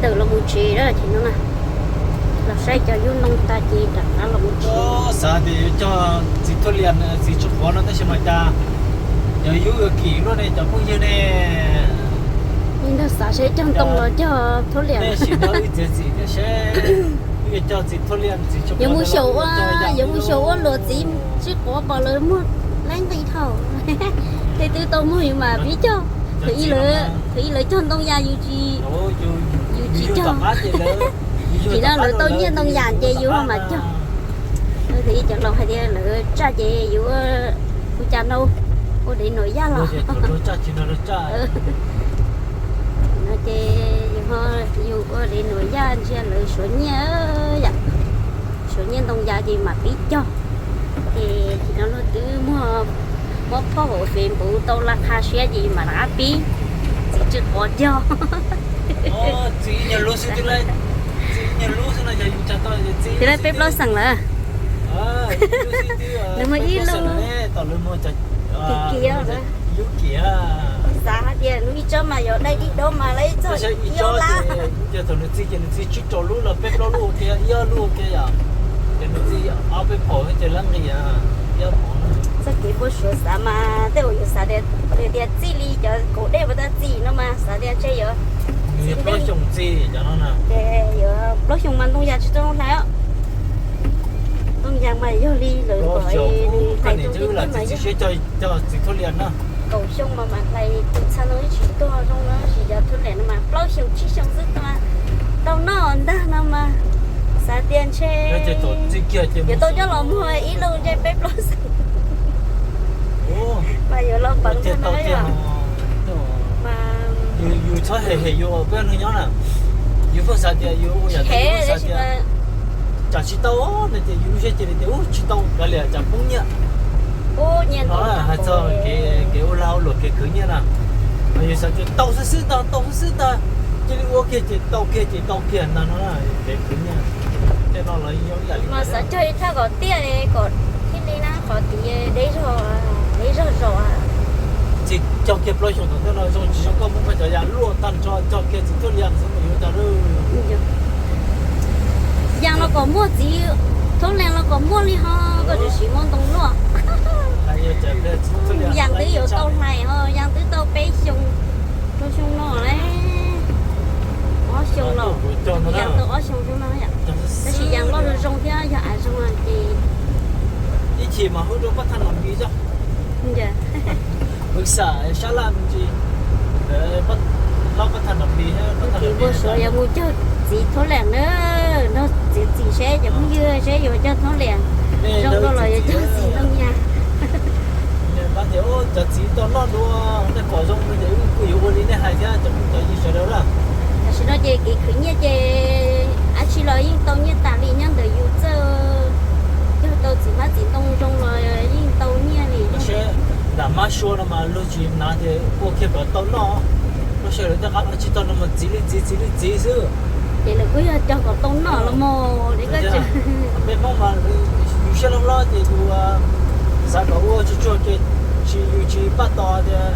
Tawm los mus tsev lawm ces no na, los saib cov yub ntoo tag ces rov qab los mus tsev. Xav tias yuav cog txiv thuab lias txiv tsw quav no tab sis mas cas cov yub yuav kim luaj ne cov phooj ywg ne. Li ntawd xav seb cog ntoo los cog thuab lias. Sim no wb txiav txim thiab seb wb yuav cog txiv thuab lias txiv tsw quav, yuav mus xyaum ua, yuav mus xyaum ua luam txiv tsw quav pom lawv muag laib nqi dhau. Tej twb tau muag yus mam pib cog. Thaum ub lawv cog ntoo yas yus tsis, yus tsis cog. Thaum no lawv tau nyiaj ntoo yas ces yus mam cog. Thaum ub cov laus hais tias lawv tsaj ces yus ua, ua cas no, ua dev nuam yaj los. No ces yus, yus ua dev nuam yaj ntsia lawv suav nyiaj yam, suav nyiaj ntoo yas ces mam pib cog. Ces thaum no luag twb muab, muab post hauv Facebook tau laj qha siab ces mam rov qab pib txiv tsw quav cog. Tiam sis peb plaub xeem lawm, nws muaj ib lub kim kim xav hais tias nws ib tsob mas yuav dai dig dob mas lawv ib txog ib ob lab. Ces thaum nws txi ces nws txi tsib rau lub los peb plaub lub ua ke, ib ob lub ua ke yom. Ces nws txi ob peb phaum ces lab nqis ib ob phaum. Txoj kev npau suav xav mas tej uas yus xav tias, nws tias txij li cov kaum dej puas tau txi no mas xav tias ntshe yuav plaub xyoo txi cov no na. Ces yuav plaub xyoo mas ntoo yas tsis tau hlais os. Ntoo yas mas yog li lawv kom hais rau tib tug mas yog cog txiv thuab lias na. Kaum xyoo mas mam hlais tus txha no ib tsis tuag zoo no, sis cov thuab lias no mas plaub xyoo tsib xyoo xwb tau noj ntag no mas xav tias ntshe yuav tau coj los muag ib lub ntshe peb plaub xeem mas yuav los peev ntag no. Yus txhob hem hem yus peb neeg nyob na. Yus pheej xav tias yus ua yam twg yus pheej xav tias tsam tsis tau no ces yus lub siab cia li tias ub tsis tau kav liam tsam poob nyiaj. Hais txog kev ua lag ua luam kev khwv nyiaj na, yus xav tias tau xwb xwb ntag, tau xwb xwb ntag, cia li ua kiag ces tau kiag ces tau kiag ntag no kev khwv nyiaj. Tej no los ib yam li mas xav cog ib thaj kom tiaj kom thiaj li na qhov tid deb zog, deb zog zos. Txiv cog kiag plaub xyoo tom ntej no zoo tsis zoo koj muab koj cov yas luaj tag nrho cog kiag txiv thuab lias xwb mas yuav cas lawm. Yas los kom muaj txiv thuab lias los kom muaj li ho, koj tsis siv muab ntoo luaj. Yas twb yuav tau hlais ho, yas twb tau peb xyoo, rau xyoo no lawm, ob xyoo los, yas tau ob xyoo xyoo no yom. Tab sis yas loj zoo zoo thiab yog av zoo ces ib chim mas hu rau pab thaj nam li zog. Pwv xam sab laj me ntsis, pab thaj nam li, pab thaj nam li suav yog mus cog txiv thuab lias na, nrog txiv txiv seb cov phooj ywg seb yuav cog thuab lias zoo no los yuav cog txiv ntoo yas. Pab tias cov txiv tau noj dua, nej pom zoo no ces wb kuj yuav ua li nej hais thiab cov phooj cov ywg sawv daws na. Tam sim no ces kev khwv nyiaj ces dab tsi los yeej tau nyiaj tas li nyob ntawm yus txawj, cog tau txiv hmab txiv ntoo zoo los yeej tau nyiaj li. Tab sis nram mab sua no mas luag tsis hnav tias ua kiag kom tau noj, lub sij hawm lawv tej qab tsis tau no mas txiv li txiv txiv li txiv xwb. Ces lawv kuj yog cog kom tau noj los mas. Peb Hmoob mas yus siab loj hlob ces yus xav kom ua tsuag tsuag ces tsis, yus tsis paj tos tias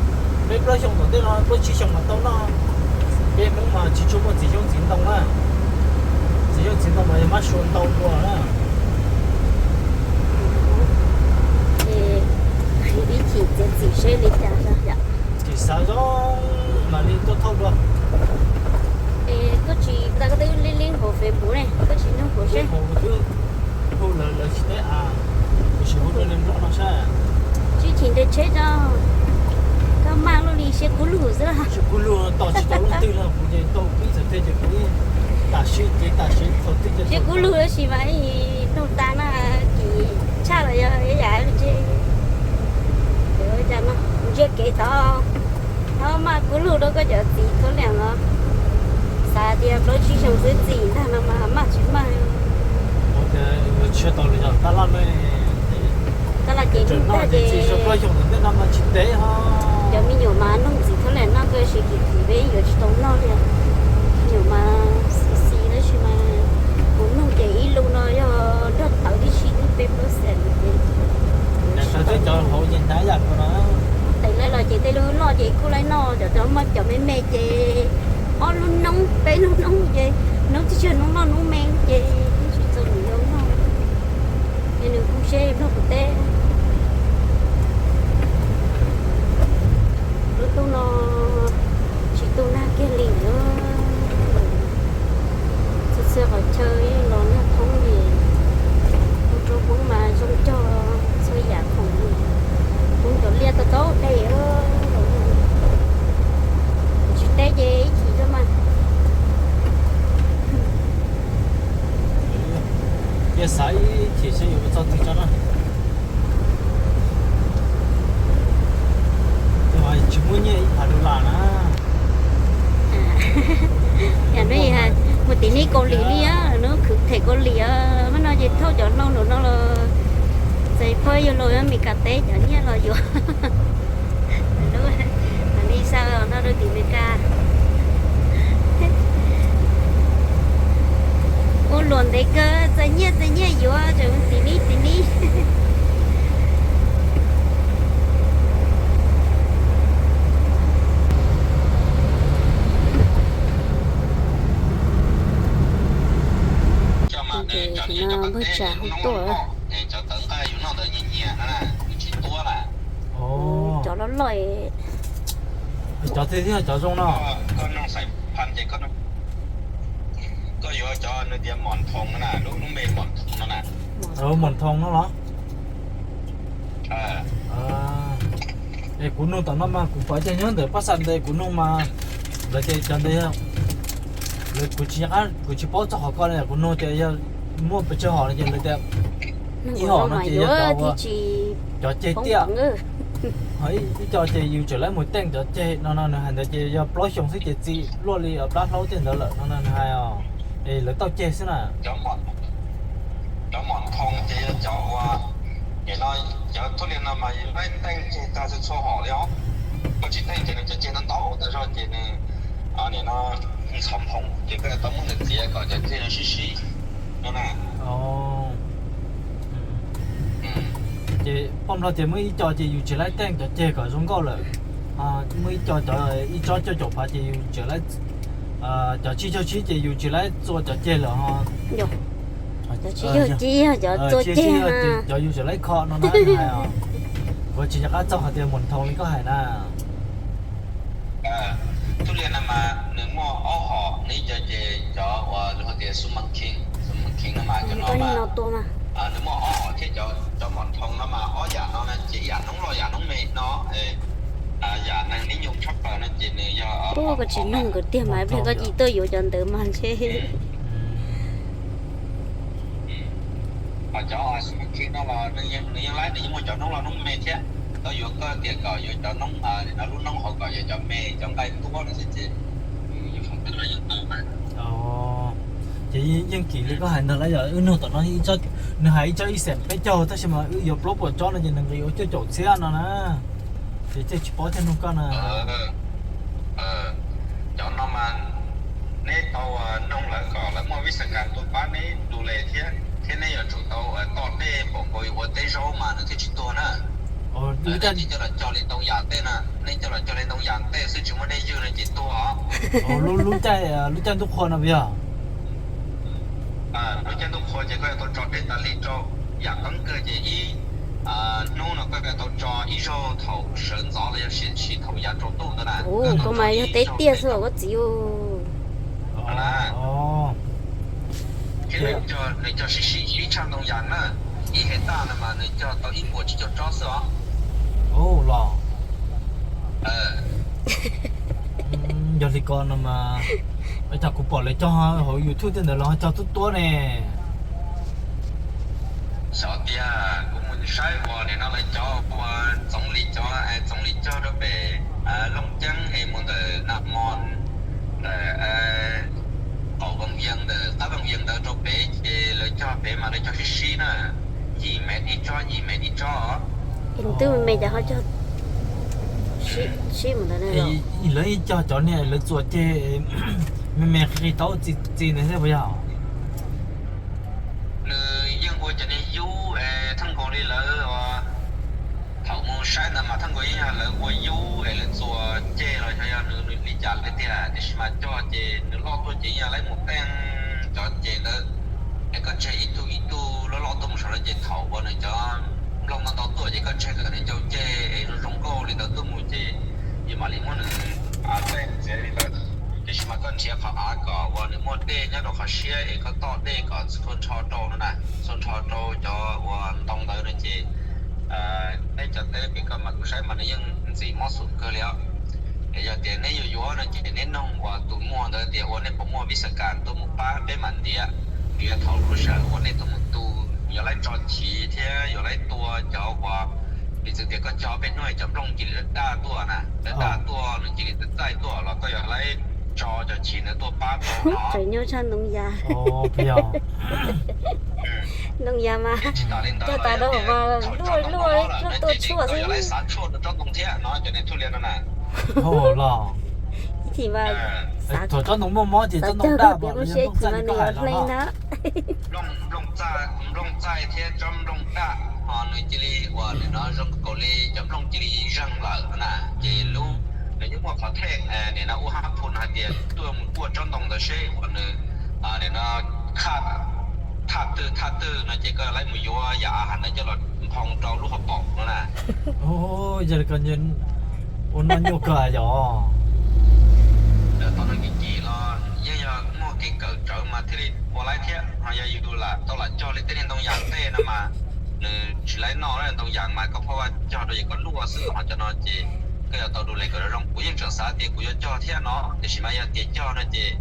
peb plaub xyoo tom ntej no plaub tsib xyoo mas tau noj. Peb Hmoob mas tsis tshua muaj txiv xyoob txiv ntoo na, txiv xyoob txiv ntoo mas yog mab sua ntau dua na. Ib chim txiav txim seb li cas. Tsis xav zoo mam li tuaj thauj dua. Koj tsis, koj twb liab liab hauv Facebook ne, koj tsis nug kuv seb. Hu lawv, lawv tsis teb a, kuv sim hu rau li nplooj no saib. Tsis chim nres tsheb tso, koj maj luaj li siab kub lug xwb. Siab kub lug tos tsis tau leej twg no, kuv ces tau pib txawm tiag ces kuv tam sim ces tam sim thaum twg ces siab kub lug tab sis mas nug tas na, kim tshaj los yog ib yam ntshe. Ntsia kev tod, txhob maj kub lug rau koj cov txiv thuab lias los. Xav tias plaub tsib xyoo xwb txim ntag no mas maj tsis maj. Tab laj ces nug tag ces cov me nyuam mas nug txiv thuab lias noj koj sis kim txiv peb yuav tsis tau noj li. Me nyuam mas xis xis tab sis mas kuv nug ces ib lub no yog nrog tawv tib si twb peb plaub xees ces. Tes lawv los ces tej lub loj ces kuj laib noj, cov muaj cov me me ces ob lub noob peb Hnub ces hnub tsis tsawg hnub noj hnub me ces tsis txog nws yau noj, ces nws kuj seb nplog puas teb. Lub ntuj no tsis tu nag kiag li. Txhua txhia qhov chaw los nag thoob li, tus rau Hmoob mas zoo cog txhua yam khoom li. Hmoob cov liaj tau tau dej, tsis teb ces ib chim rau mas. Yog xav ib chim seb yuav mus txog twg tso na. Tsis muaj nyiaj ib phav dollar na. Mus tim ni Kaus Lim li, hnub khwv them Kaus Lim, mas no ces thauj cov hlau nraum no los txais phab yuav los Amelikas teb cov nyiaj los yuav. Lub, mam li xa no rau tim Amelikas. Ua luam ntev kawg, txais nyiaj txais nyiaj yuav tseem tim ni tim ni. Ces no npawg Tsam ho tuaj. Cov loj loj. Cov twg thiab cov zoo no? Koj yuav cov nws tias mom thoo no na, lub lub npe mom thoo no na. Mom thoo no los? Es kuv nug tom no mas kuv pom tias nyob ntawm pab xav ntes kuv nug mas lawv tias cov ntawd, kuv tsis paub txog qhov ko, kuv nug tias yog muaj pes tsawg hom no ces lawv tias ib hom no ces yog cov ceg tiaj, ho ib co ces yus tseem laib mus teej cov ceg no no, nws hais ntawd ces yog plaub xyoos xwb ces txi luaj li plab hlaub tej ntawd lawm no no nws hais os. Es lawv tauj ceg xwb na. Cov mom thoo ces yog cov uas, no, cov thub liaj no mas yus laib teej ceg tag txhua hom li os. Koj tsis teej ces nws cov ceg ntau ntau tas zog ces nws, nim no, ntxhov nphoo ces koj tau muab nws txiav kom cov ceg no sib sib no na. Ces poj nplog tias muaj ib co ces yus tsis laib teej cov ceg kom zoo nkauj lawm, muaj ib co cov ib tsob cuaj caum phav ces yus tseem laib, cov tsib caug tsib ces yus tsis laib txua cov ceg lawm ho. Cov yus tseem laib kho no na. Kuv tsis nco qab txog hais tias mom thoo li koj hais na. Thub liaj no mas nws muaj ob hom, nws ib co ces cov uas lawv hu tias Sumac King, Sumac King no mas cov no mas nws muaj ob hom thiab. Cov mom thoo no mas ob yam no na ces yam noob loj yam noob me no, yam neeg nib nyoog tshaj plaws no ces nws yog mom thoo na. Koj tsis nug nkawd tiag mas ib pliag koj cia tuaj yuav cov ntawd mas ntshe. Ho cov Sumac King no los nws yeej laib, nws yeej muaj cov noob loj noob me thiab. Koj yuav koj tias kom yuav cov noob, lub noob hauv kom yog cov me, cov nqaij tuab no xwb ces. Ces yeej kim li koj hais ntag lauj, yog wb nug tom no, nws hais ib tsob ib xeem peb caug tab sis mas wb yuav plaub puas tsob no ces nws nqis ua cuaj caum txhiab no na. Ces thiaj tsis paub thiaj nug koj na. Cov no mas neb tau noog lawv kom lawv muaj vis xas kas tuaj pab neb du le thiab, thiab neb yuav tsum tau toj dej pom nkaus ua teb zaub mas nws thiaj tsis tuag na. Lub caij coj los cog li ntoo yas tej na, neb coj los cog li ntoo yas tej xwb tsis muaj dej ywg no ces tuag. Lub caij, lub caij ntuj qhua no puas yog? Lub caij ntuj qhua ces koj yuav tau tso dej tas li rau, yam qeeb kawg ces ib hnub no koj yuav tau tso ib zaug thaum sawv ntxov los yog sis thaum yav tsaus ntuj ntawd na. Koj mas yog teb tiaj xwb koj txiv. Thiab nws cog sib sib sib tshaj ntoo yas na, ib hais taj no mas nws cog tau ib puas tsib caug tsob xwb os. Los yog li ko no mas, ua cas kuv pom lawv cog hauv YouTube tej ntawd los ho cog tuab tuab ne? Xyov tiag, kuv mus saib uas nim no lawv cov uas txoov lis cov, txoov lis cog rau pem Looj Ceeb es mus ntawm Naj Mos, ntawm qaum Voos Yees, ntawm qab Voos Yees ntawd rau pem ces lawv cog pem mas lawv cog sib sib na, yim mev ib tsob, yim mev ib tsob. Ntuj me cas ho cog sib mus ntawd ne? Lawv yeej cog cov niag lawv txuas ceg me me qis qis taub txi txi ntawd thiab puas yog? Nws yeej ua cov niag yub es theej nkaus li lawv, thaum mus saib ntawd mas theej nkaus yeej yog lawv ua yub es lawv txuas ceg los xyov yog nws li cas li tiag, tiam sis mas cog ces nws loj tuaj ces yog laib mus teej cov ces ntawd, es koj tseg ib tug ib tug loj loj tuaj mus saum no ces thaum uas nws cov nplooj ntau ntau tuaj ces koj tseg kom nws ncau ceg es zoo zoo nkauj li ntawd tuaj mus ces yus mam li muab nws teej txiav li ntawd. Tiam sis mas koj nrhiav qhov av kom uas nws muaj dej nyob rau qhov siab es koj toj dej kom txhua nrho rau no na, txhua nrho rau cov uas ntoo ntawd no ces neb cov teb pem koj mas kuv saib mas nws yeej ntxim mob xum kawg li os. Es yog tias neb yuav yuav no ces neb noog uas tus muag ntawd tias ua nej puas muaj vis xas kas tuaj mus pab peb mam ntiav, vim yog thaum lub sij hawm uas nej tuaj mus tu yuav laib tso chiv thiab yuav laib tua cov uas, piv txwv tias koj cog peb hnub cov nplooj cia li daj tuaj na, daj daj tuaj nws cia li txaij tuaj los koj yuav laib tso cov chiv ntawd tuaj pab rau no. Tseem nyob tshaj ntoo yas. Ntoo yas mas cog tas rau hauv mas luaj luaj luaj tuaj tshuaj xwb. Yuav laib xav tshuaj rau tsob ntoo thiab no cov niag thuj liaj no na. Los ib chim mas thaum tsob ntoo muaj mob ces tsob ntoo daj tias mas nws yuav hle na. Nplooj txaij thiab tsob nplooj daj, ho nws cia li uas nim no zoo nkaus li cov nplooj cia li zeeg lawm na. Ces lub, nws yeej muaj qhov thej nim no ua hab phu hais tias tuaj mus kuaj tsob ntoo ntawd seb uas nws nim no thaj, thaj twg thaj twg no ces koj laib mus yuav yam a has ntawd coj los nphoo rau lub hauv paus no na. Yog li ko ua noj nyuaj kawg yog. Tau no kim kim los yeej yog muaj kev kawm tsawv mas thiaj li ua laib thiab, ho yog yus lam tau lam cog li tej niag ntoo yas tej no mas nws tsis laib noj. Ntoo yas mas koj phob vaj cog rau ces koj luaj xwb, ho cov no ces koj yuav tau du les kom zoo. Kuv yeej tseem xav tias kuv yuav cog thiab no, tiam sis mas yog tias cog no ces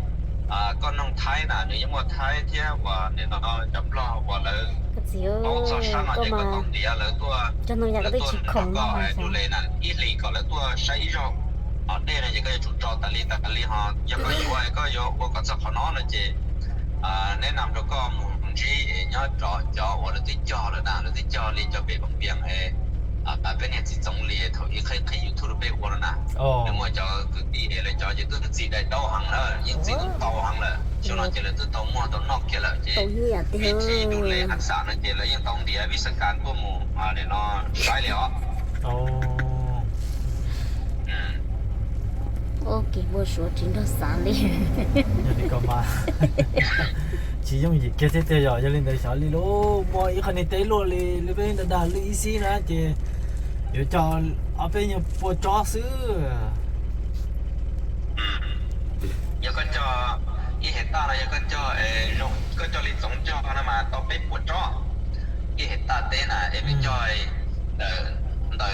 koj noog Thaib na, nws yeej muaj Thaib thiab uas nim no cov Nplog uas lawv paub txog sab no ces koj tau ntiav lawv tuaj, lawv tuaj nrog koj du les na, ib hlis kom lawv tuaj saib ib zaug. Ho dej no ces koj yuav tsum tso tas li tas li, ho yog koj yuav koj yuav ua kom txog qhov no no ces neb nam rau koj mus ntsib nyob rau cov uas lawv twb cog lawm na, lawv twb cog li cov pem Phoos Pias es peb niag txiv Txoov Lis thaum ub qhib qhib YouTube rau peb ua no na. Nws muaj cov kwv tij es lawv cov ces twb txi dai daub heev lawm, yeej txi ntau heev lawm, xyoo no ces lawv twb tau muag tau noj kiag lawm ces vim thib du les hav xam no ces lawv yeej tau ntiav vij xas kas tuaj mus nim no saib li os. Ua kev npau suav tsis nrog xav li. Yog li ko mas tsis yooj yim kiag thiab tiag. Yog, yog li ntawd xyov li lub muaj ib qho niag teb luaj li, li peb dag dag li ib xib na ces yuav cog ob peb nyuag pua tsob xwb. Yog koj cog ib hais taj no, yog koj cog, koj cog li Txoov cog no mas tau peb puas tsob. Ib hais taj teb na es nws cog ntawm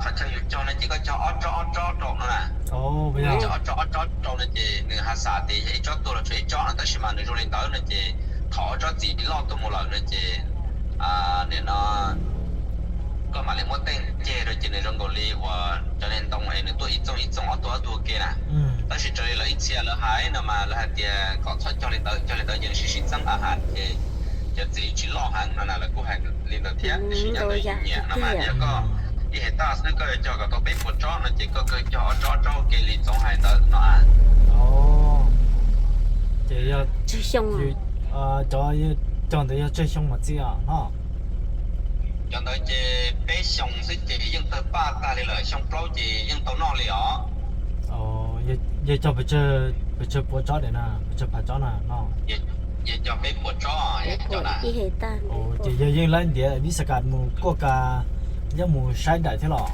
qhov chaw yus cog no ces koj cog ob tsob ob tsob rau no na. Cog ob tsob ob tsob rau no ces nws hav xam tias yog ib tsob tuaj los tshuav ib tsob no, tab sis mas nws zoo li ntawd no ces thaum ob tsob txiv loj tuaj mus lawm no ces nim no koj mam li muab teej ceg rau ces nws zoo nkaus li uas cov niag ntoo es nws tuaj ib txoog ib txoog ob tuag ob tuag ke na. Tab sis raws li lawv ib txhia lawv hais no mas lawv hais tias kom txhob cog li ntawd, cog li ntawd ces nws sib sib txeeb a has ces cov txiv tsis loj heev no na, lawv kuj hais li ntawd thiab. Tiam sis nyob ntawm yus nyiam no mas yog koj ib hais taj xwb koj yuav cog kom tau peb puas tsob no ces koj kawg cog ob tsob ob tsob ua ke li Txoov hais ntawd no a. Ces yog cov cog ntawd yog tsawg xyoo mas txi os no? Cov ntawd ces peb xyoos xwb ces yeej tawg paj tag li lawm, xyoo plaub ces yeej tau noj li os. Yog cog pes tsawg puas tsob na, pes tsawg phav tsob na no? Yog cog peb puas tsob. Ces yog yeej laib ntiav vij xas kas mus kuaj kas, yeej mus saib daim thiab los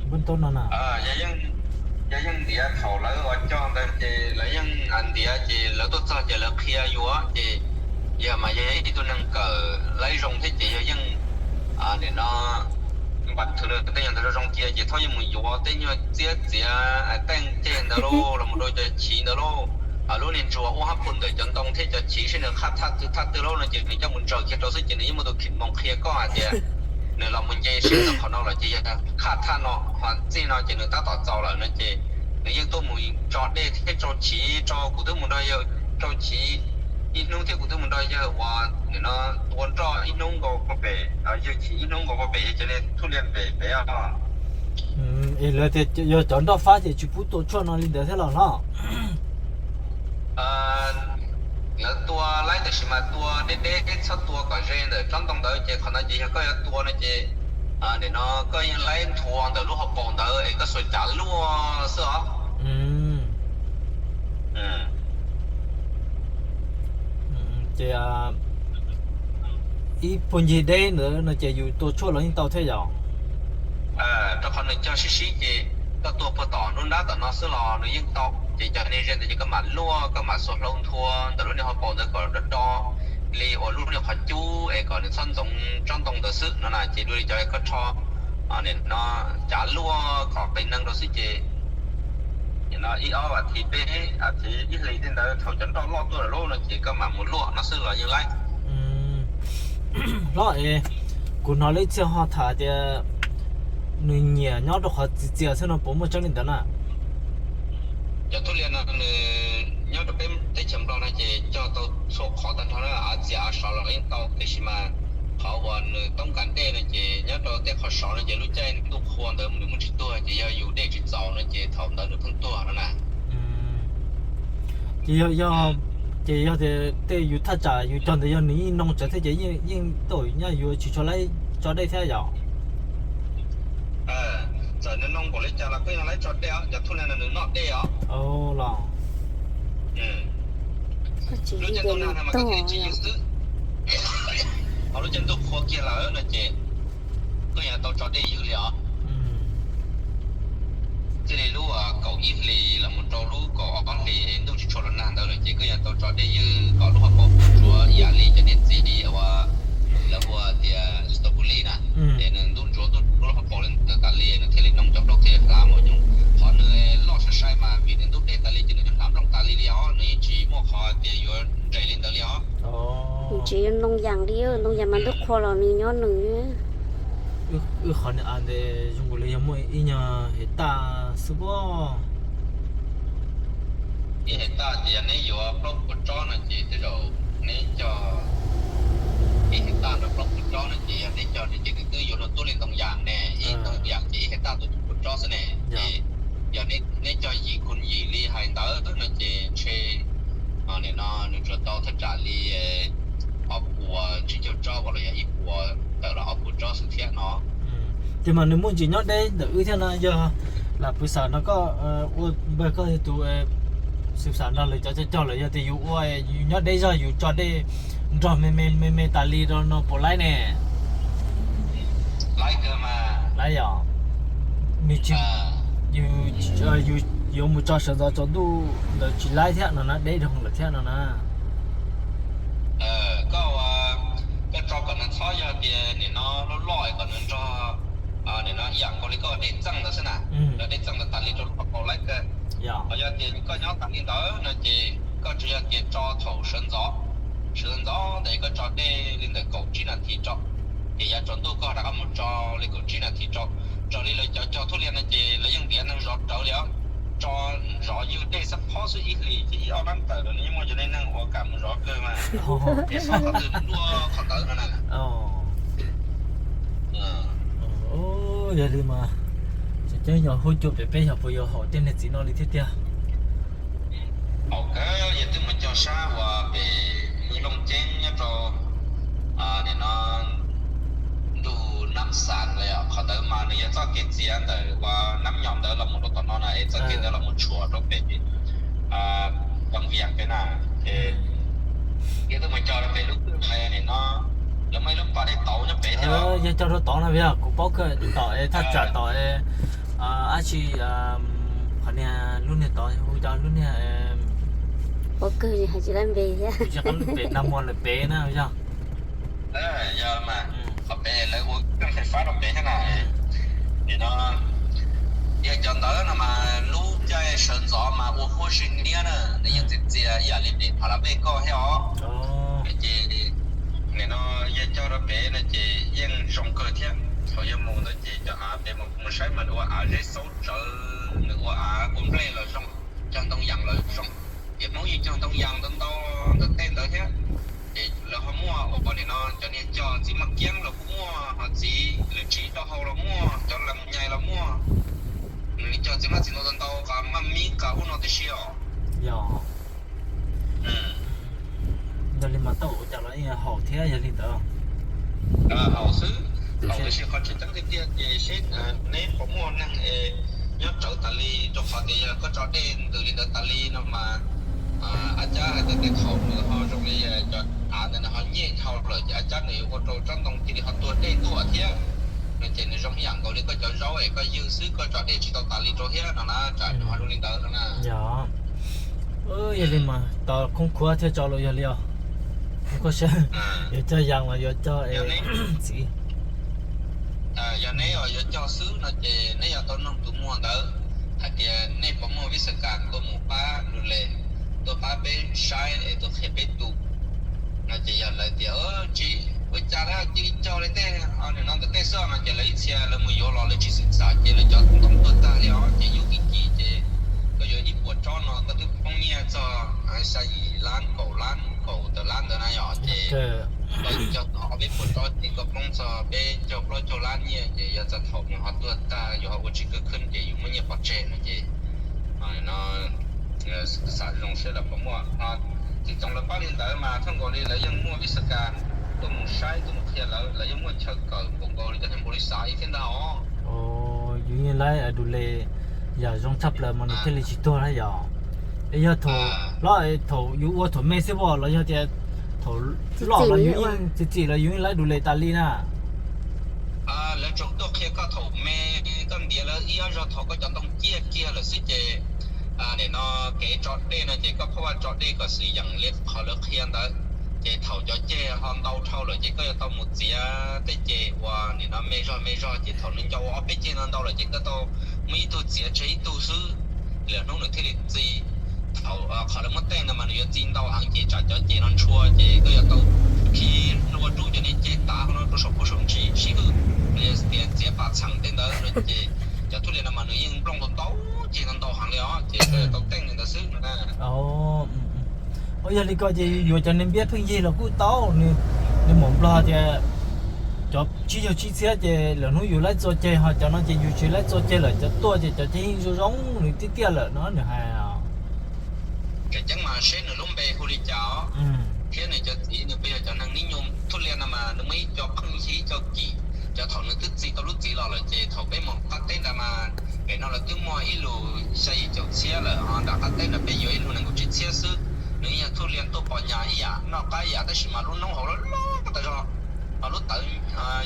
npab tub no na? Yog yeej ntiav thaum lawv ua cog ntawd ces lawv yeej ntiav ces lawv tuaj txog ces lawv qhia yuav ces yog mas yog ib tug neeg kawm laib zoo thiab ces yog yeej nim no npam thwv tej nyuag ntawd zoo zoo cia ces thaum yeej mus yuav tej nyuag txiab txiav teej ceg ntawd lauj, los mus rau cov chiv ntawd lauj, lub niag ntsuag ua hab phu ntawm cov ntoo thiab cov chiv seb nws qhaj thaj twg thaj twg lauj no ces nws coj mus ntsaws kiag rau xwb ces nws yeej muaj tus khim moos qhia koj hais tias nws los mus nce seb txog qhov no lawm ces yog qhaj thaj no ho txij no ces nws tab tom txaus lawm no ces nws yeej tuaj mus tso dej thiab rau chiv rau kuv twb mus nrog yawg rau chiv ib hnub thiab kuv twb mus nrog yawg uas nim no tua nroj ib hnub nkaus pem, yawg chiv ib hnub nkaus pem yawg cov niag thuj liaj pem pem os. Es lawv tias yog cov nroj fab ces tsis pub tua tshuaj no li ntawd thiab los no? Lawv tua laib tab sis mas tua deb deb txhob tua kom ze ntawm tsob ntoo ntawd ces qhov ntawd ces yog koj yuav tua no ces nim no koj yeej laib nthuav ntawm lub hauv paus ntawd es koj xuas cav luaj xwb os. Ces ib puag ncig deb ntawd no ces yus tua tshuaj los yeej tau thiab yom? Rau qhov nws cog sib sib ces koj tua puag tom lub nrab tom no xwb los nws yeej tau. Ces cov niag ze ntawd ces koj mam luaj, koj mam xuas hlau nthua ntawm lub niag hauv paus ntawd kom do do li uas lub niag qhov cub es kom nws txhob ntxoov tsob ntoo ntawd xwb no na. Ces dua li cov koj rho, nim no cav luaj kom qis neeg rau xwb ces nim no ib ob as thiv, peb as thiv, ib hlis tej ntawd thaum cov nroj loj tuaj lawm lauj no ces koj mam mus luaj no xwb los yeej laib. Hlob es, kuv hnov lawv ib txhia ho tham tias nws nyiam nyob rau qhov txias txias xwb no, puas muaj tseeb li ntawd na? Cov thub lias no nws nyob rau peb teb chaws Nplog no ces cog tau txhua qhov tag nrho na, av txias av sov los yeej tau, tiam sis mas qhov uas nws toob kas dej no ces nyob rau tej qhov sov no ces lub caij ntuj qhua ntawd nws muaj tsis tuag, ces yog yus dej tsis txaus no ces thaum ntawd nws pheej tuag no na. Ces yog, ces yog tias tej yus thaj tsam yus cog ntawd yog nws yeej noo tsawv thiab ces yeej tau nyaj yuav tsis tshua laib tso dej thiab yom? Txawm nws noo npaum li cas los koj yeej laib tso dej os, cov thub lias no nws noj dej os. Los lub caij ntuj nag no mas koj thiaj li tsis ywg xwb. Ho lub caij ntuj qhua kiag lawm no ces koj yeej tau tso dej ywg li os. Txij li lub kaum ib hlis los mus rau lub kaum ob hlis ntuj tsis tshua los nag ntawd lawm ces koj yeej tau tso dej ywg kom lub hauv paus ntsuav ib yam li cov niag txiv uas lawv hu tias strawberry na, es nws ntub ntsuav ntub ntsuav lub hauv paus li ntawd tas li nws thiaj li noo cov nplooj thiaj li hlav mus. Qhov nws loj sai sai mas vim nws ntub dej tas li ces nws hlav nplooj tas li li os, nws yeej tsis muaj qhov tias yuav nres li ntawd li os. Nws tsis yog ntoo yas li, ntoo yas mas ntuj qhua los nws nyob nws. Wb qhov niag av ntawd zoo nkaus li yog muaj ib nyuag hais taj xwb pob. Ib hais taj ces yog neb yuav plaub puas tsob no ces tej zaum neb cog, ib hais taj rau plaub puas tsob no ces yog neb cog ces nws twb yuav luag tuab li ntoo yas ne, ib ntoo yas ces ib hais taj tuaj puas tsob xwb ne. Ces yog neb cog yim khun yim li hais ntawd no ces ntshe nim no nws tsuas tau thaj tsam li ob puas tsib caug tsob los yog ib puas tawm los ob puas tsob xwb thiab no. Ces mas nws muaj ntsis nyob deb ntawm wb thiab no, yog lam pw xam no koj ua npawg koj yog tus xwm xam nrog lawv cov cog cog lawm, yog tias yus ua yus nyob deb zog yus tso dej nrog me me me me tas li rau no puas laib ne? Laib yog, nws tsis, yus yuav mus tso sawv ntxov tsaus ntuj ntawd tsis laib thiab no na, deb dhau lawm thiab no na. Koj ua, koj tso kom nws txhob yog tias nim no loj loj kom nws nrog, nim no yam nkaus li koj dej txeej ntawd xwb na, nrog dej txeej ntawd tas li rau lub hauv paus laib kawg. Ho yog tias koj nyob tas li ntawd no ces koj tsuas yog tias tso thaum sawv ntxov, sawv ntxov ntawd koj tso dej li ntawm kaum tsib nas this tso, ces yav tsaus ntuj koj rov qab mus tso li kaum tsib nas this tso. Raws li lawv cov cog thub lias no ces lawv yeej ntiav neeg zov rawv li os. Tso zov ywg dej xab phob xwb ib hlis ces ib ob nab tawm los nws yeej muaj cov neeg uas kam mus zov kawg mas. Es xyov qhov twg nws luaj qhov ntawd no na. Yog li mas tseem ceeb yog huab cua pem peb yog puas yuav haum tej niag txiv no li thiab tiag. Haum kawg, yog twb mus cog sab uas pem Mws Looj Ceeb nyob rau nim no ntug Nab Xas lawm, qhov ntawd mas nws yog txoj kev txiav ntawm uas Nab Nyoos ntawd los mus rau tom no na, es txoj kev ntawd los mus tshuam rau pem Vaj Vias pem na. Yog twb mus cog rau pem lub kwj nim no lawv muaj ib lub pas dej tauv nyob pem thiab. Yog cog rau tod no yog kuv paub kawg tom es thaj tsam tom es dab tsi, qhov niag lub niag tod hu cov lub niag, paub kawg hais tsis tau npe thiab, tsis qab pem nag muag lawm pem na yog. Yog mas, qhov pem lawv ua keej fais fab rau pem thiab na. Nim no yog cov ntawd no mas lub caij sawv ntxov mas ua huab zim niab na, nws yeej txias txias ib yam li pem Pha La Vej koj thiab os. Ces nim no yog cog rau pem no ces yeej zoo kawg thiab. Thaum yuav mus ntawd ces cov av pem mus saib mas nws ua av zeb xaub tsawv, nws ua av ua nplej los zoo, cog ntoo yas los zoo. Ces Hmoob yeej cog ntoo yas ntau ntau ntawm tej ntawd thiab. Ces lawv ho muaj ua nim no cov niag cog txiv maj kiab los kuj muaj, ho txiv lwm tsib rau hau los muaj, cov lees nyais los muaj. Nws cog txiv mab txiv ntoo ntau ntau, qas maj mib qas ub no tib si os. Yog, yog li mas tau ua cas los haum thiab yog li ntawd. Haum xwb, haum tiam sis qhov tseem ceeb tiag tiag ces seb neb puas muaj neeg es nyob rawv tas li, rau qhov tias yog koj tso dej ntws li ntawd tas li no mas, ab cab hais tias tej thaum nws ho zoo li cov ntawd nws ho nyej dhau lawm ces a cab nws yuav ua rau tsob ntoo cia li ho tuag dej tuaj thiab no ces nws zoo ib yam nkaus li koj cov zaub es koj ywg xwb koj tso dej tsis tau tas li rau thiab no na, tsam nws ho zoo li ntawd no na. Yog, yog li mas tos khoob khuav thiaj tso los yog li os. Khoob khuav seb yuav cog yas los yuav cog txiv. Yog neb yuav cog xwb no ces neb yuav tau noog tus muag ntawd hais tias nej puas muaj vis xas kas tuaj mus pab du les, tuaj pab peb saib es tuaj qhia peb tu no ces yog lawv tias tsis ua cas, lawv cia li cog li tej no ntawm tej xwb no ces lawv ib txhia lawv mus yuav los lawv tsis xwm txam ces lawv cov ntoo tuag tag li os ces yus kim kim ces koj yuav ib puas tsob no koj twb poob nyiaj txog xya yim lab kaum lab kaum tawm lab ntawd na yom ces koj cog tau ob peb puas tsob ces koj poob txog peb caug plaub caug lab nyiaj ces yog txog thaum nws ho tuag tag yus ho ua tsis kawg khwv ces yus muab nyiaj pov tseg no ces no xam zoo seb lawv puas muaj. Tsis tsoom lawv pab li ntawd mas thaj nkaus li lawv yeej muaj vis xas kas tuaj mus saib tuaj mus qhia lawv, lawv yeej muaj chaw kawm npaum nkaus li cov niag npaum li xav ib thiab ntag os. Yus yeej laib du les yam zoo tshaj plaws mas nws thiaj li tsis tuag na yom. Es yog thaum loj thaum yus ua thaum me xwb los yog tias thaum loj los yus yeej txi txim los yus yeej laib du les tas li na. Lawv tsuas tuaj qhia koj thaum me, koj ntiav lawv ib ob zaug thaum koj cov ntoo ciaj kiag lawm xwb ces nim no kev tso dej no ces koj pheej vaj tso dej kom xwm yeem li qhov lawv qhia ntawd. Ces thaum cov ceg ho ntau dhau lawm ces koj yuav tau mus txiav tej ceg uas nim no me zog me zog ces thaum nws nco ua ob peb ceg no ntau lawm ces koj tau muaj ib tug txiav tseg ib tug xwb, lwm hnub nws thiaj li txi. Thaum qhov lawv muab tej no mas nws yuav txi ntau heev ces tsam cov ceg no ntshua ces koj yuav tau khi hlua rub cov niag ceg tav hauv no rau saum pub saum ntsis sib hwb, tias txiav pas txheem tej ntawd no ces cov thub lias no mas nws yeej nplooj ntau ntau ceg ntau ntau heev li os ces koj yuav tau teej li ntawd xwb no na. Yog li ko ces yuav cov niag npiab pheej yig los kuj tau, nws mus nplog tias cov tsib caug tsib txhiab ces lwm hnub yus laib txua ceg ho cov no ces yus tsis laib txua ceg lawm cov tuaj ces cov ceg yeej zoo zoo nws tiaj tiaj lawm no nws hais. Tseem ceeb mas seb nws lub npe hu li cas os, thiab nws cov txiv nws puas yog cov neeg nib nyuj. Thub lias no mas nws muaj ib co pheej yig ib co kim, cov thaum nws twb txi tau lub txiv los lawm ces thaum peb mus qab teb ntawd mas pem no lawv twb muag ib lus xya yim caum txhiab lawm ho nram qab teb ntawd peb yuav ib lus nees nkaum tsib txhiab xwb. Nws yog thub lias tuaj pom nyas ib yam noj qab ib yam tab sis mas lub noob hauv loj loj tas zog, ho lub tawv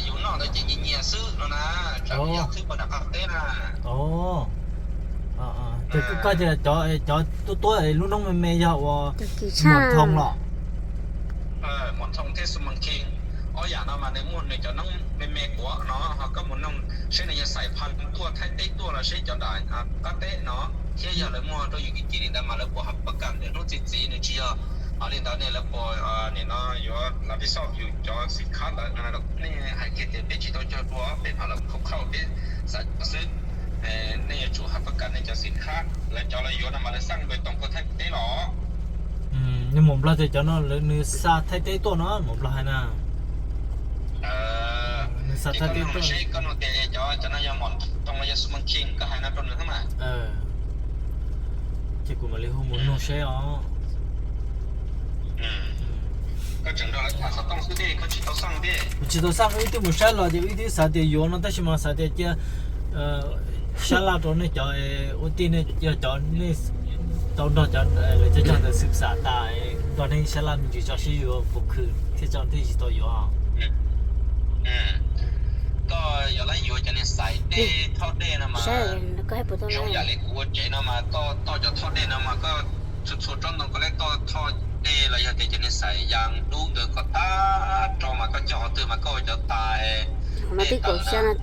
yus noj ntawd ces nyias nyias xwb no na, tsam yog thwb pov nram qab teb na. Ces koj tias cov tuab tuab lub noob me me yog ua Muam Thoo los? Muam Thoo thiab Xu Moos Khee, ob yam no mas nws muaj nws cov noob me me kuav no ho koj mus noog seb nws yog xaim pha tuaj Thaib teb tuaj los seb cov nram qab teb no, thiab yog lawv muag rau yus kim kim li ntawd mas lawv puas hav pab kam ntawm hnub txi txiv nws tsis yog. Ho li ntawd ne lawv puas nim no yuav lav pib xauj yus cov xim khab ntawd no, nej hais kiag tias peb tsis tau cog dua peb hnov lawv khauj khauj peb xav cov xwb. Nej yuav tsum hav pab kam nej cov xim khab, lawv cov lawv yuav no mas lawv xaj npe toom puag Thaib teb los. Nws Muam Nplog tias cov no lawv nws xa Thaib teb tuaj no Muam Nplog hais na. Nws xa Thaib teb tuaj. Seb koj nug tias cov cov no yog Muam Thoo los yog Xu Moos Khee, koj hais no rau nws xwb mas. Ces kuv mam li hu mus nug seb os. Koj tseem nrog lawv tham xov tooj xwb thiab koj tsis tau xaj thiab. Kuv tsis tau xaj, wb twb mus saib los ces wb twb xav tias yuav no tab sis mas xav tias cia sab laj rau nej cov ua tij, nej yog cov nej tau nrog cov lawv cog cog ntawd xwm xam tas, nrog nej sab laj me ntsis tso seb yuav puas khwv thiaj tso thiaj tsis tau yuav. Koj yuav lab yuav cov niag xais dej thoj dej no mas zoo yam li kuv ua tsev no mas toj cov thoj dej no mas koj txhua txhua tsob ntoo koj lab toj thoj dej los yog tias cov niag xais yas dub ntawd kom tag rau mas koj cog qhov twg mas koj ua cov tais dej tawm na,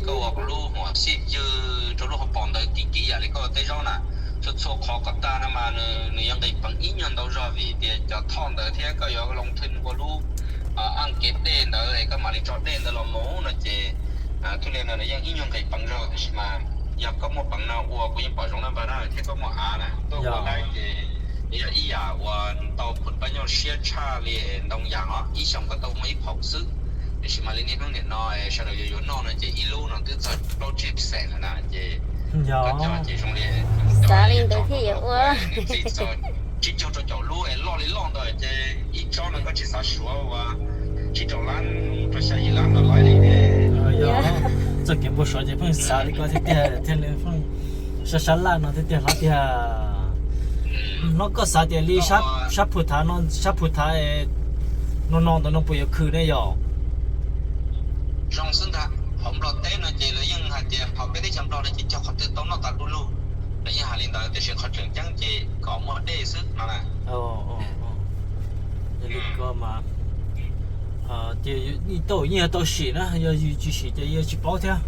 koj ua lub huam xij ywg rau lub hauv paus ntawd kim kim yam li koj ua teb zaub na. Txhua txhua qhov kom tag no mas nws yuav nqis peev ib nyuag ntau zog vim tias cov thoj ntawd thiab koj yuav loo thwj ua lub aj kev dej ntawd es koj mam li tso dej ntawd los mus no ces thub lias no nws yeej ib nyuag nqis peev zog tab sis mas yog koj muaj peev no ua kuv yeej pom zoo na npawg na thiab koj muaj av na tuaj ua laib ces yog ib yam uas tau phum pab nyuaj siab tshaj li ntoo yas os, ib xyoos koj tau muaj ib phaum xwb. Tiam sis mas li niaj hnub nim no sawv daws yuav yuav noj no ces ib lub no twb txog plaub tsib xees lawm na ces koj cog ces zoo li xav li ntawd thiaj yuav ua. Tsib caug rau caum lub es loj li loj ntawd ces ib tsob no koj tsis xav suav ua tsib rau lab rau xya yim lab no lawm li. Txoj kev npau suav ces pheej xav li koj thiab tiag thiaj li pheej sab sab laj no thiab tiag hlob tiag. Hnub koj xav tias li sab phu thav no sab phu thav No no ntawd no puas yuav khwv ne yom? Zoo xwb ntag, hauv Nplog teb no ces lawv yeej hais tias hauv peb teb chaws Nplog no ces cog qhov twg tau noj tas du lug, lawv yeej hais li ntawd, tiam sis qhov tseem ceeb ces kom muaj dej xwb no na. Yog li ko mas ces yeej tau, yeej tau sim na, yog yus tsis sim ces yeej tsis paub thiab.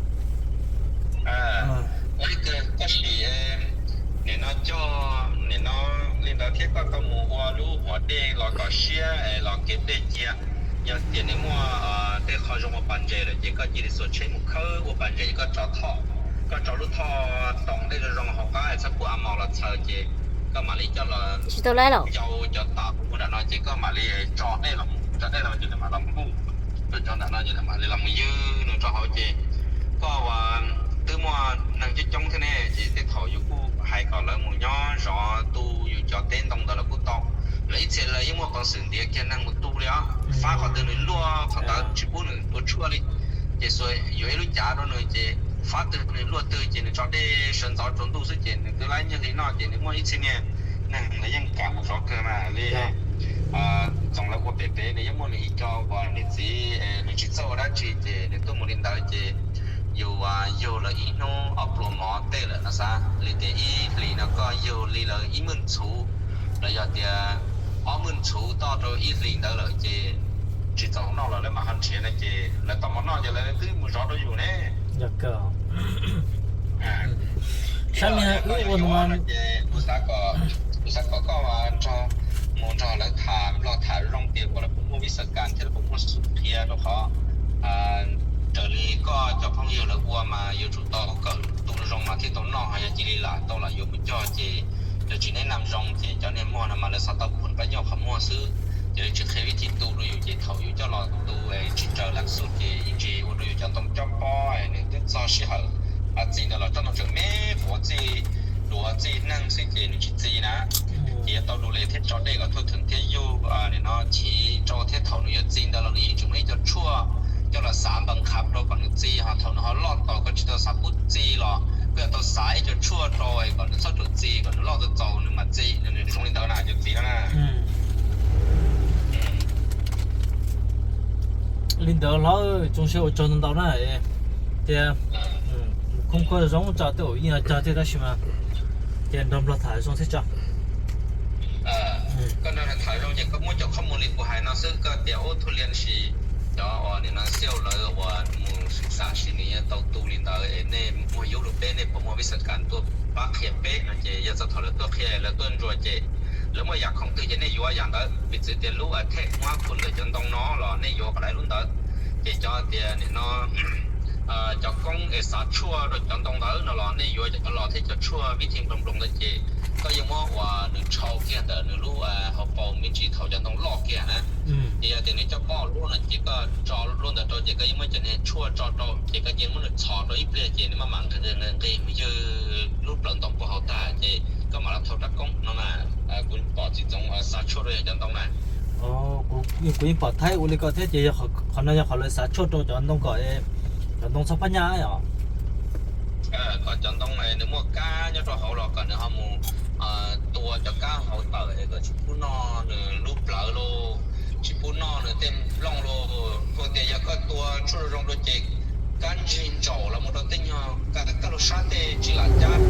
Koj sim, nim no cog, nim no li ntawd thiab koj tau mus ua lub hauv dej los kom siab es los kev dej cia. Yog tias nws muaj tej qho zoo ua pas ntses lawm ces koj cia li xuas tsheb mus khawb ua pas ntses, koj tso thoj, koj tso lub thoj toos dej zoo zoo hauv qab es txhob pub a mos los txhaws ces koj mam li coj los, tsis tau laib los ncau cov tas mus nram no ces koj mam li tso dej los, tso dej los ces nws mam los nkuj, cov nram no ces nws mam li los mus ywg nws rau hauv ces koj ua, twb muaj neeg coob coob thiab ne ces tej thaum yus kuj hais kom lawv mus nyob zov tu yus cov teb ntoo ntawd los kuj tau. Lawv ib txhia lawv yeej muaj peev xwm ntiav kiag neeg mus tu li os, fab qhov twg nws luaj qhov ntawd tsis pub nws tua tshuaj li. Ces xuas yuav ib lub cav rau nws ces fab twg nws luaj twg ces nws tso dej sawv ntxov tsaus ntuj xwb ces nws twb laib nyiaj hli noj ces nws muaj ib txhia niag neeg lawv yeej kam mus zov kawg mas li. Txoos lawv ua pem pem nws yeej muaj nws ib co uas niam txiv nws tsis txawj ua dab tsi ces nws tuaj mus li ntawd ces yus yug lawv ib hnub ob pluas mov tej lawm no xav li tias ib hlis no koj yug li lawv ib mwj ntxhuv los yog tias ob mwj ntxhuv toj rau ib hlis ntawd lawm ces tsis txaus noj los lawv mam ho nrhiav no ces lawv tau mov noj ces lawv twb mus zov rau yus ne. Sab ni wb ua no ces kuv xav kom koj nrog, mus nrog lawv tham Nplog tham zoo tias ua lawv puas muaj visa kas thiab lawv puas muaj xub qhia rau qhov raws li koj cov phooj ywg lawv ua mas yuav tsum tau kawm tu zoo mas thiaj tau noj, ho yog cia li lam tau lam yuav mus cog ces lawv tsis neb nam zoo ces cov niag muag no mas lawv xav tau phom pab nyoj qhov muag xwb ces lawv tsis qhia vib thi tu rau yus ces thaum yus coj los tu tsis raws lam xub ces yeej tsis ua rau yus cov ntoo cob pob, nws twb txog sij hawm txi ntawd los tsob ntoo tseem me quav txij, duav txij neeg xwb ces nws tsis txi na. Ces yuav tau du li thiab tso dej kom thuaj theem thiab yug nim no chiv rau thiab thaum nws yuav txi ntawd los nws yeej tseem muaj ib co tshuaj coj los xav npees qhav rau kom nws txi, ho thaum nws ho loj tau koj tsis tau xav pub txi los koj yuav tau xav ib co tshuaj rau kom nws txhob txaus txi, kom nws loj tau txaus nws mam txi, nws zoo li ntawd na cov txiv no na. Li ntawd los tsoom saib ua tsaug ntau ntau na. Tias khoob khuab zoo tso tej zaum yeej cog thiab tab sis mas ces nrog Nplog tham zoo thiab tso. Koj nrog tham zoo ces koj muab cov qhob mus li kuv hais no xwb, koj tias ub thuj lias sis cov uas nim no xiauj lawv uas mus xwm xam sis nws yuav tau tu li ntawd es nej muag yub rau peb, nej puas muaj vis xas kas tuaj pab qhia peb no ces yog txog thaum lawv tuaj qhia lawv tuaj ntsuas ces lawv muaj yam khoom twg ces nej yuav yam ntawd. Piv txwv tias lub a thej muab khu ntawm cov ntoo no los nej yuav kom daim lub ntawd. Ces cov tias nim no cov koob es xav tshuaj rau cov ntoo ntawd no los nej yuav cov los thiab cov tshuaj vib thi nploos nploos ntawd ces koj yeej muab uas nws tshau kiag ntawm nws lub hauv paus me ntsis thaum cov ntoo loj kiag na. Ces yog tias nws coj pob lub no ces koj tso lub ntawd rau ces koj yeej muab cov niag tshuaj tso rau ces koj cia muab nws txhos rau ib pliag ces nws maj mam nqis nqis mus ywg lub plawv ntoo puag hauv tag ces koj mam los thau rab koob no na. Kuv pom txiv txoov xav tshuaj rau yog cov ntoo na. Kuv yeej pom thaib ua li ko thiab ces qhov no yog qhov lawv xav tshuaj rau cov ntoo kom cov ntoo txhob pab nyaj os. Kom cov ntoo nws muaj kab nyob rau hauv los kom nws ho mus tua cov kab hauv tawm es kom tsis pub noj nws lub plawv lauj, tsis pub noj nws tej nplooj lauj. Kuv tias yog koj tua tshuaj zoo rau ces kab ntsig ntsaum los mus rau tej nyuag kab lub sab tej tsis lam cab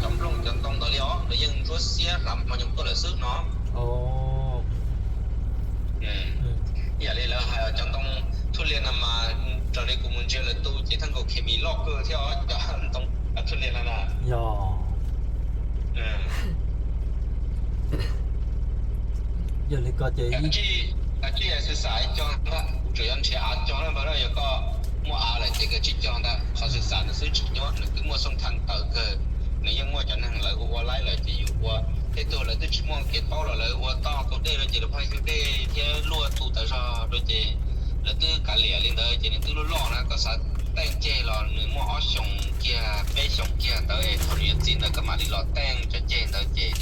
cov nplooj cov ntoo ntawd li os, nws yeej ntsuab xiab hlav mos nyoos tuaj lawm xwb no. Ib yam li lawv hais cov ntoo thuj lias no mas raws li kuv mus ntsia lawv tu ces thaj nkaus khes mis loj kawg thiab os cov ntoo thuj lias no na. Yog li ko ces tsij xwb xav ib co ntag, kuv tseem yuav nrhiav av cog na, yog koj muaj av lawm ces koj tsij cog ntag. Qhov xwm xam nws xwb tsis nyob, nws twb muaj xoo thaj tawm kawg, nws yeej muaj cov neeg lawv ua ua laib lawm ces yus ua tej tug lawv twb tsis muaj kev paub los lawv ua toj tau dej rau ces lawv pheej yug dej thiab luaj tu tas zog rau ces lawv twb kav liam li ntawd ces nws twb loj loj na. Koj xav teej ceg los nws muaj ob xyoos kiag peb xyoos kiag ntawd es thaum nws yuav txi ntawd koj mam li los teej cov ceg ntawd ces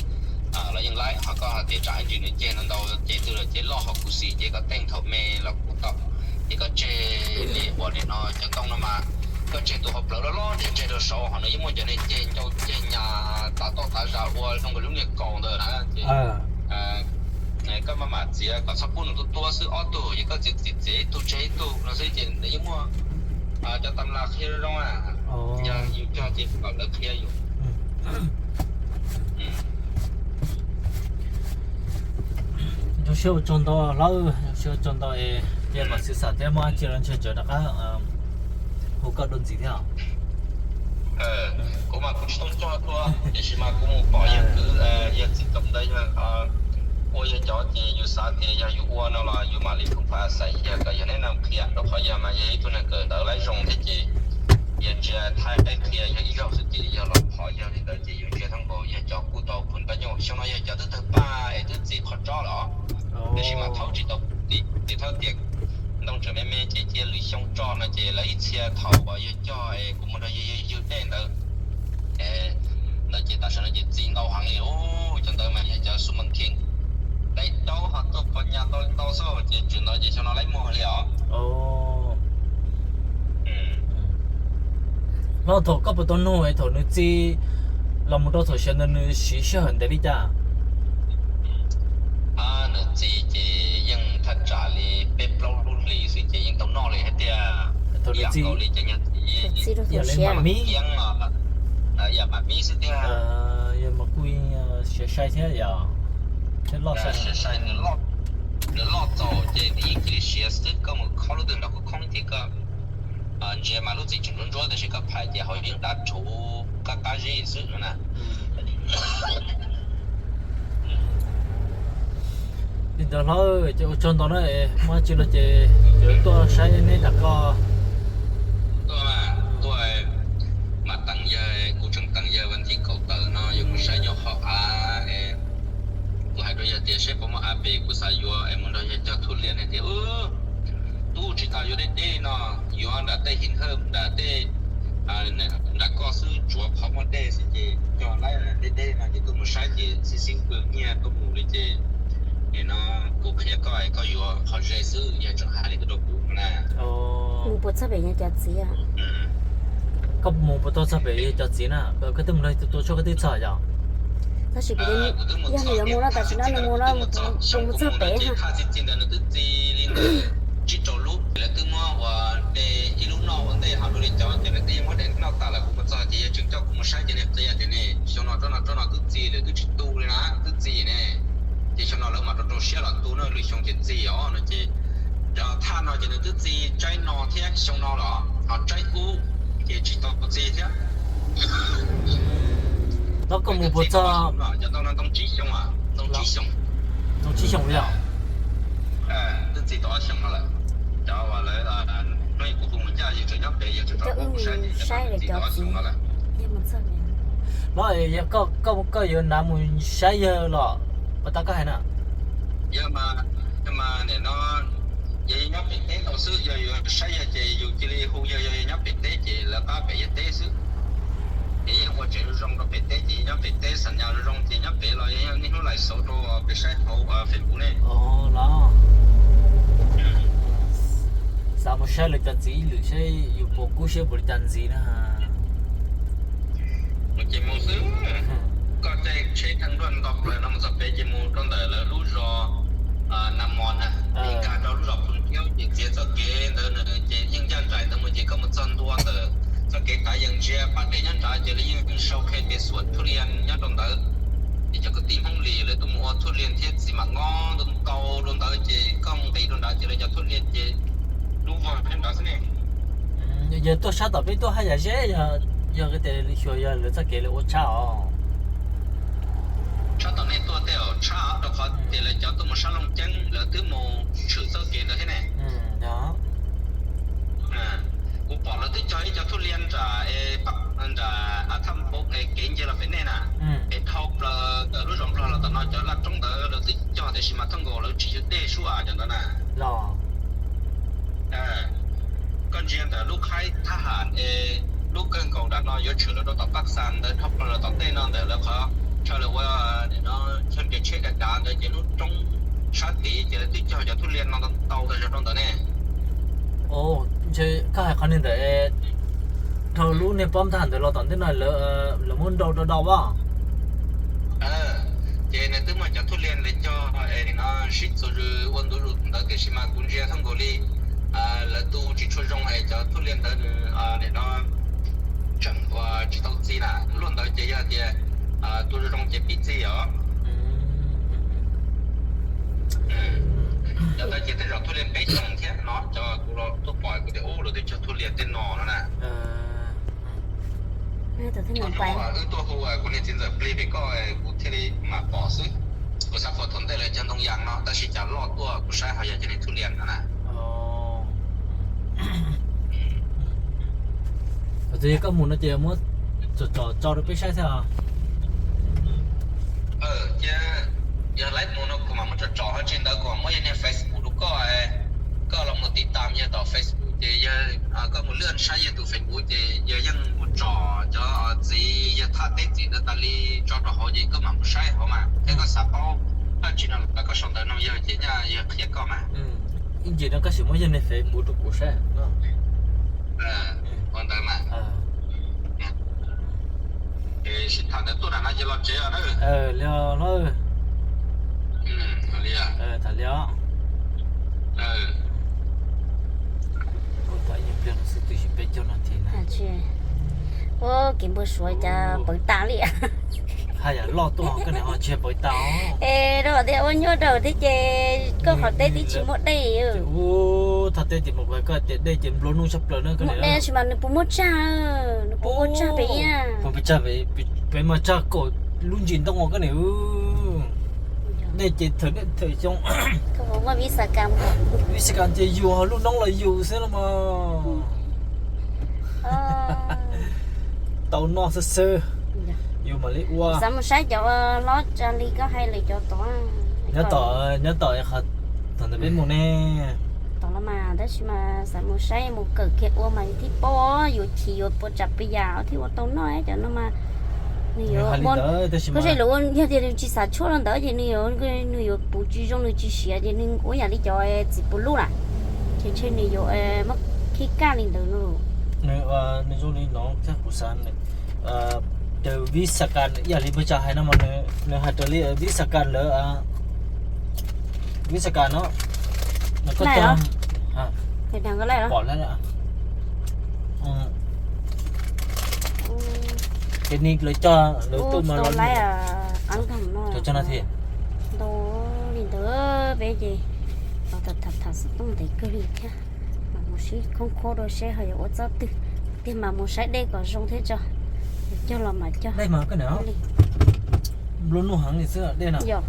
los yeej laib. Ho koj hais tias tsam ib ntsis nws ceg ntau ntau ces twb los ces loj hauv kuv xim ces koj teej thaum me los kuj tau. Ces koj tseg li uas nim no cov ntoo no mas koj tseg tus hauv plawv loj loj ntawd tseg rau saud ho nws yeej muaj cov niag ceg ncau ceg nyas tav toj tav zag ua zoo nkaus lub niag kaus ntawd na ces koj maj mam txiav kom txhob pub nws tuaj tuab xwb, ob tug ces koj txiav txiav txiav ib tug tseg ib tug no xwb ces nws yeej muaj cov tam lam qhia zoo zoo. Yog yus cog ces kom lawv qhia yus. Zoo siab ua tsaug ntau Hlob, zoo siab ua tsaug ntau es cia mam xwv xam thiab muaj dab tsi los ntshe tseem rov qab hu koj dua ntxiv thiab. Kuv mas kuv tsis tau coj dua, tiam sis mas kuv mus pom yawg kwv yawg txiv tom ntawd yog ua yawg cov ces yus xav tias yog yus ua no los yus mam li pheej pha xaiv yawg kom yog neb no qhia, rau qhov yawg mas yog ib tug neeg kawm ntawv laib zoo thiab ces yawg ntsia thaij qhia yawg ib zaug xwb ces yawg los phov yawg li ntawd ces yus ntsia thoob nkaus yawg cov kuj tau pum npaj nyuj. Xyoo no yawg cov twb tawg paj es twb txi qhov tsob los, tiam sis mas thaub tsis tau pum tim ces thaub tias ntoo tseem me me ces cia lwm xyoo tso no ces lawv ib txhia thaum uas yawg cog es kuv mus nrog yawg yawg ywg dej ntawd ntawd ces tam sim no ces txi ntau heev li. Cov ntawd mas yog cov xu mees khees, dai daub ho tuaj pov nyas ntau li ntau xwb ces tseem ntawd ces xyoo no laib muag li os. Hlob, thaum koj puas tau nug es thaum nws txi los mus rau thaum xyov ntawd nws siv sij hawm ntev li cas? Nws txi ces yeej thaj tsam li peb plaub lub hlis xwb ces yeej tau noj li hais tias yam nkaus li cov nyuag txiv, yam li mam mib, yam mam mib xwb tiag. Yog mas kuj siav sai thiab yom, thiab loj sai. Siav sai, nws loj txaus ces nws yeej cia li siav xwb, koj mus khob lub twg nrog kuv khoob ces koj ntsia mas lub txim tseem ntsuab ntsuab tab sis koj phais ces hauv yeej dav rhuv qab qab zib xwb no na. Li ntawd Hlob, ces ua tsaug ntau na, muaj dab tsi los ces yuav tuaj saib neb nram koj. Tuaj, tuaj, mas teem yawg, kuv tseem teem yawg vas thib kaum tawm no yuav mus saib nyuag qhov av, kuv hais rau yawg tias saib puas muaj av pem kuv xav yuav es mus nrog yawg cog thuj lian hais tias tub tsis tas yuav deb deb no, yuav nram tej him hawj nram tej nram koj xwb tsuav qhov muaj dej xwb ces cog laib deb deb no ces tuaj mus saib ces xib xib pw nyiaj tuaj mus li ces no kuv qhia koj es koj yuav qhov ze xwb, yawg tseem hais li ntawd rau kuv no na. Mus puas txog pem yawg cov txiv? Koj mus puas tau txog pem yawg cov txiv na? Koj twb mus nrog tua tshuaj koj twb txog yom? Tab sis kuv, yog nws yuav mus no tam sim no nws mus no, kuv mus txog pem. Thaj txi txiv ntawd nws twb txi li ntawd tsib rau lub, lawv twb muab ua de ib lub noj ua ntej ho dua li cov ces lawv twb yeej muab de noj tas lawm. Kuv mus txog ces yawg tseem coj kuv mus saib ces nws qhia tias ne xyoo no tsob no tsob no twb txi, lawv twb tsis tu li na, twb txi ne. Ces xyoo no lawv mam rau rau siab los tu na, lwm xyoo ces txi os no ces cov thaj no ces nws twb txi tsaib no thiab xyoo no los ho tsaib ub ces tsis tau txi thiab. Tab koj mus puas txog? Cov ntoo no ntoo tsib xyoo, ntoo tsib xyoo, ntoo tsib xyoo li os. Twb txi tau ob xyoo no lawm. Cov uas lawv, kuv tus mus caj yawg tseem nyob pem, yawg tseem rov kuv saib ces cov no twb txi tau ob xyoo no lawm. Los yog koj, koj yuav nav mus saib yawg los puas tau koj hais na? Yog mas, yog mas nim no yog yawg nyob pem teb tau xwb, yog yuav saib yawg ces yus cia li hu yawg, yog yawg nyob pem teb ces lawv pab pem yawg teb xwb. Ces yeej ua tsev zoo zoo rau pem teb ces nyob pem teb, xam nyas zoo zoo ces nyob pem los yog niaj hnub laim xauv rau peb saib hauv Facebook ne. Los xav mus saib lawv cov txiv ib lwm saib yus puas kub siab puas li cas ntxiv na. Mus ces mus xwb, koj caij tsheb theej nruaj nto plaws no mus txog pem ces mus rau ntawm lawv lub zos Nas Mos na, nkag rau lub zos Phoos Thiaub ces txiav txoj kev ntawd nws ces yeej ncaj nraim ntawd mus ces koj mus txog ntua ntawm txoj kev tav yees ntsia pas dej nyob nrad ces lawv yeej sau qhia tias xuam thuj lian nyob rau ntawd. Ces cov kwv tij Hmoob Lis lawv tuaj mus ua thuj lian thiab txiv mam ngob ntau ntau rau ntawd ces koj mus nqis rau nrad ces lawv cov thuj lian ces lub vog nyob nrad xwb ne. Yog tuaj sab tom peb tuaj haj yam ze, yog tias xyuas yog lawv txoj kev lawv ua tshaj os. Tshaj tom nej tuaj tej zaum tshaj rau qhov tias lawv cov tuaj mus sab Looj Ceeb lawv twb mus tshwm txoj kev ntawd thiab ne. Kuv pom lawv twb cog ib co thuj lian nram, nram Thaj Npoo kev nce los pem nej na, es dhau plaws ntawm lub zos Nplog los tom no cov laj roob ntawd lawv twb cog tiam sis mas thaj nkaus lawv tsis yug dej sub as cov ntawd na. Koj ntsia ntawm lub khaib thab ham es lub kawg nkaus nram no yuav tshwm lawv rau tom Paj Xas ntawd dhau plaws los tom tej no ntawm lawv qhov chaw lawv ua no chaw nres tsheb dav dav ntawd ces lub roob sab tid ces lawv twb cog cov thuj lian no ntau tag zog rau ntawd ne. Ntshe koj hais qhov niag ntawm dhau lub niag pob nthag ntawd los tom ntej no lawv muab nrau do do as. Ces nws twb muaj cov thuj liaj ntawd cog es nim no sib txuas zus ua ntu zus ntawd tiam sis mas kuv ntsia thooj nkaus li lawv tu tsis tshua zoo es cov thuj liaj ntawd nws nim no tseem ua tsis tau txi na. Luaj ntawd ces yog tias tu zoo zoo ces pib txi os. Cov ntawd ces tej zaum thuj liaj peb xyoos thiab no, cov kuv los tuaj pom kuv tias ub lawv twb cog thuj liaj tej no no na. Wb tuaj hu kuv niag txiv ntxawm plig pem koj kuv thiaj li mam pom xwb. Kuv xav pom thaum ntej lawv cog ntoo yas no tab sis cas loj tuaj kuv saib ho yog cov niag thuj liaj no na. Thaum twg koj mus no ces muab tsom tsom tso rau peb saib thiab os. Cia yog lawv mus no kuv mam muab tsom tsom ho tsis ntawd kuv mam muab yog niag Facebook rau koj, koj los mus tiv tam yawg tom Facebook ces yog koj mus lwaj saib yawg tus Facebook ces yawg yeej mus tsom cov txiv yawg thaj teb txiv ntawd tas li tso rau hauv ces koj mam mus saib hauv mas thiab koj xav paub dab tsi no los koj sau ntawv no yawg ces nyaj yawg qhia koj mas. Ib ntsis no koj sim muab yawg niag Facebook rau kuv saib. Ua ntawd mas. Sib tham ntawd tuaj na no ces los tsev os na. Li os hlob. Tham li os. Ua kev npau suav cas pawv tas li. Haj yam loj tuaj koj niam ho tsis yog pawv tas. Es rau tias ua nyuaj rau thiab ces koj qhov teb twb tsis muaj dej. Ub, thaj teb ces mus koj tias dej ces nplua nuj tshaj plaws na koj niam. Dej sis mas nws puas muaj tsag, nws puas muaj tsag pem. Puas pes tsag pem, peb mas tsag kaum lub ntsis ntoo koj niam. Dej ces thawm dej thawm xyoo. Vim xav kas ces yus ho lub noob los yus xwb los mas. Tau noj xwb xwb. Yus mam li ua. Xav mus saib cov hlob tsa li koj hais lawm cov tod. Nyob tom, nyob tom qhov thaum ntawd peb mus ne. Tom no mas tab sis mas xav mus saib mus kawm kiag ua mas yus thiaj paub yuav chim yuav puas tsam puas yam thiaj ua tau noj cov no mas. Nws yuav ua, koj saib lawv ua yog tias nws tsis xav tshuaj rau ntawd ces nws yuav, nws yuav puv tsis zoo nws tsis siav ces nws ua yam li cov txiv puv lub lawm. Ces ntshe nws yuav muab khib kaj li ntawd no. Nws zoo li no thiab kuv xav, raws vib xa kas ib yam li peb tsa hais no mas nws hais raws li vib xa kas lawv, vib xa kas no, pom lawm. Ces ni lawv cog lawv tuaj mas los cov no thiab. Ntau li ntawd peb ces los tham tham xov tooj ntev kawg li thiab. Mas mus sib khoob khuab rau seb ho yuav ua txoj twg, tiag mas mus saib dej kom zoo thiab tso. Cog los mas cog. Dej mas koj niam, nplua nuj heev li xwb dej no. Yog,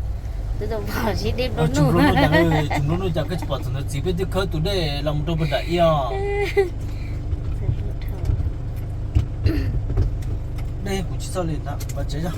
twb tau pom sib dej nplua nuj. Tsis nplua nuj cas, tsis nplua nuj cas koj tsis pom thaum ntawd txiv peb twb khawb tus dej los mus rau pag nram ib os. Dej kuv tsis txawj li ntawd, mus tsev os.